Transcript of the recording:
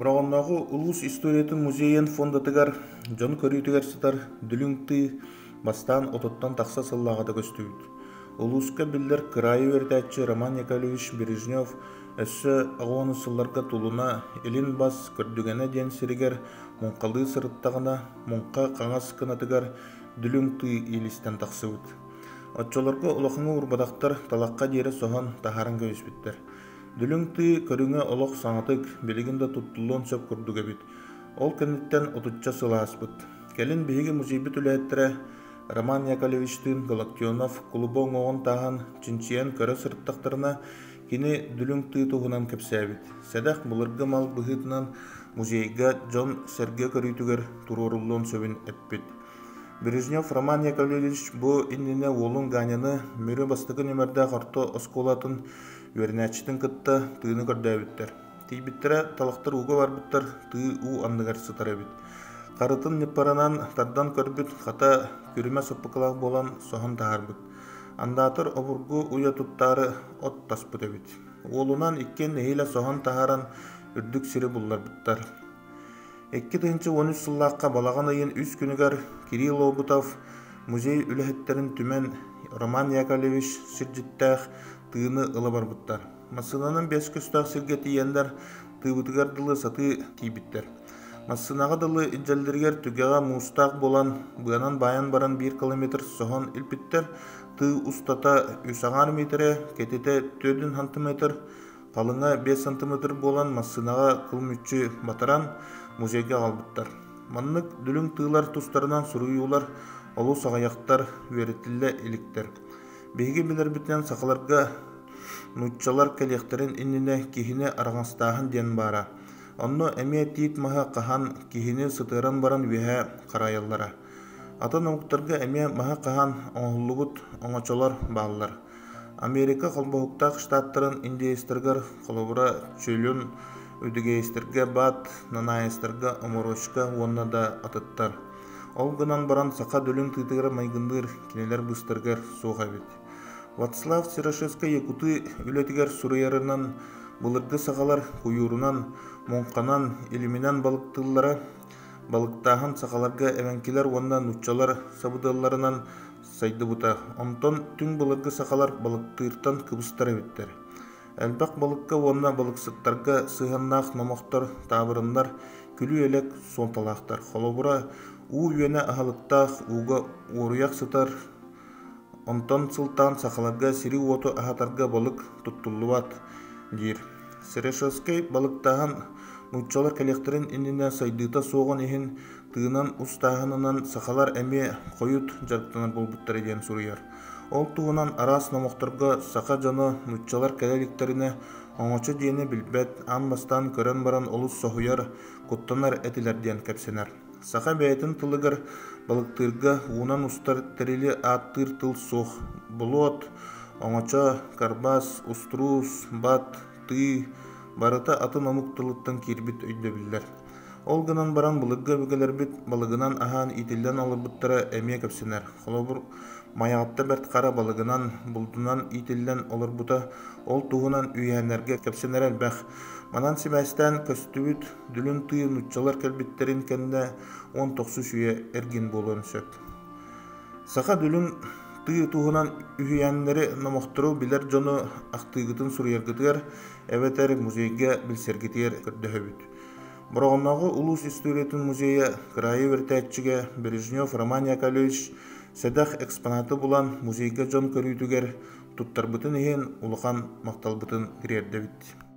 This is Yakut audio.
Бороҕоннооҕу улуус историятын музейын фондатыгар дьон көрүүтүгэр сытар дүлүҥ тыы бастаан отуттан тахса сыллааҕыта көстүбүт. Улууска биллэр кыраайы үөрэтээччи Роман Яковлевич Бережнев өссө 80 сылларга Тулуна Илин Бас Көрдүгэнэ диэн сиригэр муҥхалыы сырыттаҕына, муҥха хаҥас кынатыгар дүлүҥ тыы иилистэн тахсыбыт. Оччолорго улахаҥҥа уурбатахтар талахха диэри соһон таһааран кэбиспиттэр. Дүлүҥ тыы көрүҥэ олох саҥатык, билигин да туттуллуон сөп курдук эбит. Ол кэнниттэн отучча сыл ааспыт. Кэлин биһиги музейбыт үлэһиттэрэ Роман Яковлевичтыын Галактионов кулуба уҥуоҕун тааһан чинчийэн көрө сырыттахтарына, кини дүлүҥ тыы туһунан кэпсээбит. Сэдэх былыргы мал быһыытынан музейга дьон-сэргэ көрүүтүгэр туруоруллуон сөбүн эппит. Бережнев Роман Яковлевич бу иннинэ уолун Ганяны Мүрү бастакы нүмердээх орто оскуолатын үөрэнээччитин кытта тыыны көрдөөбүттэр. Тиийбиттэрэ талахтар ууга барбыттар, тыы уу анныгар сытар эбит. Харытын ньыппаранан тардан көрбүт, хата күрүмэ саппыкылаах буолан соһон таһаарбыт. Андаатар обургу уйа туттаары от таспыт эбит. Уолунан иккиэн нэһиилэ соһон таһааран үрдүк сири булларбыттар. 2013 сыллаахха балаҕан ыйын үс күнүгэр Кирилл Обутов музей үлэһиттэрин түмэн Роман Яковлевич сирдьиттээх тыыны ыла барбыттар. Массыынанан биэс көстөөх сиргэ тиийэннэр тыыбытыгар дылы сатыы тиийбиттэр. Массыынаҕа дылы илдьэллэригэр түгэҕэ муустаах буолан, быанан баайан баран биир километр соһон илпиттэр. Тыы устата үс аҥаар миэтэрэ, кэтитэ төрдүн сантиметр, Халыҥа биэс сантиметр буолан массыынаҕа кыл мүччү батаран музейга аҕалбыттар. Маннык дүлүҥ тыылар тустарынан суруйуулар олус аҕыйахтар, үөрэтиллэ иликтэр. Биһиги билэрбитинэн сахаларга нууччалар кэлиэхтэрин иннинэ киһини араҥастааһын диэн баара. Онно эмиэ тиит маһы хаһан киһини сытыаран баран үөһэ хараайаллара. Атын омуктарга эмиэ маһы хаһан оҥоһуллубут оҥочолор бааллар. Америка Холбоһуктаах Штаттарын индеецтэригэр, холобура, Чөлүн үдүгэйстэргэ Бат, Нанаайыстарга Оморочка уонна да атыттар. Ол гынан баран саха дүлүҥ тыытыгар майгынныыр кинилэр быыстарыгар суох эбит. Вацлав Серошевскай якуты үлэтигэр суруйарынан былыргы сахалар куйуурунан, муҥханан, илиминэн балыктыыллара, балыктааһын сахаларга эбэҥкилэр уонна нууччалар сабыдыалларынан сайдыбыта. Онтон түҥ былыргы сахалар балыктыыртан кыбыстар эбиттэр. Элбэх балыкка уонна балыксыттарга сыһыаннаах номохтор, таабырыннар күлүү-элэк суолталаахтар. Холобура, уу үөнэ аһылыктаах ууга уоруйах сытар, онтон сылтаан сахаларга сири-уоту аһатарга балык туттуллубат диир. Серошевскай балыктааһын нууччалар кэлиэхтэрин иннинэ сайдыыта суоҕун иһин тыынан устааһынынан сахалар эмиэ хойут дьарыктанар буолбуттара диэн суруйар. Ол туһунан араас номохторго саха дьоно нууччалар кэлэ иликтэринэ оҥочо диэни билбэт, аан бастаан көрөн баран олус соһуйар, куттанар этилэр диэн кэпсэнэр. Саха бэйэтин тылыгар балыктыырга уунан устар тэрили ааттыыр тыл суох. Болуот, оҥочо, карбас, устуруус, бат, тыы барыта атын омук тылыттан киирбит өйдөбүллэр. Ол гынан баран былыргы өбүгэлэрбит балыгынан аһаан иитиллэн олорбуттара эмиэ кэпсэнэр. Холобур, Майаҕатта Бэрт Хара балыгынан, булдунан иитиллэн олорбута ол туһунан үһүйээннэргэ кэпсэнэрэ элбэх. Манан сибээстээн көстүбүт дүлүҥ тыы нууччалар кэлбиттэрин кэннэ уон тохсус үйэ эргин буолуон сөп. Саха дүлүҥ тыы туһунан үһүйээннэри, номохтору билэр дьону ахтыыгытын суруйаргытыгар эбэтэр музейга билсэргитигэр көрдөһөбүт. Бороҕоннооҕу улуус историятын музейа кыраайы үөрэтээччигэ Бережнев Роман Яковлевич сэдэх экспонаты булан музейга дьон көрүүтүгэр туттарбытын иһин улахан махталбытын тириэрдэбит.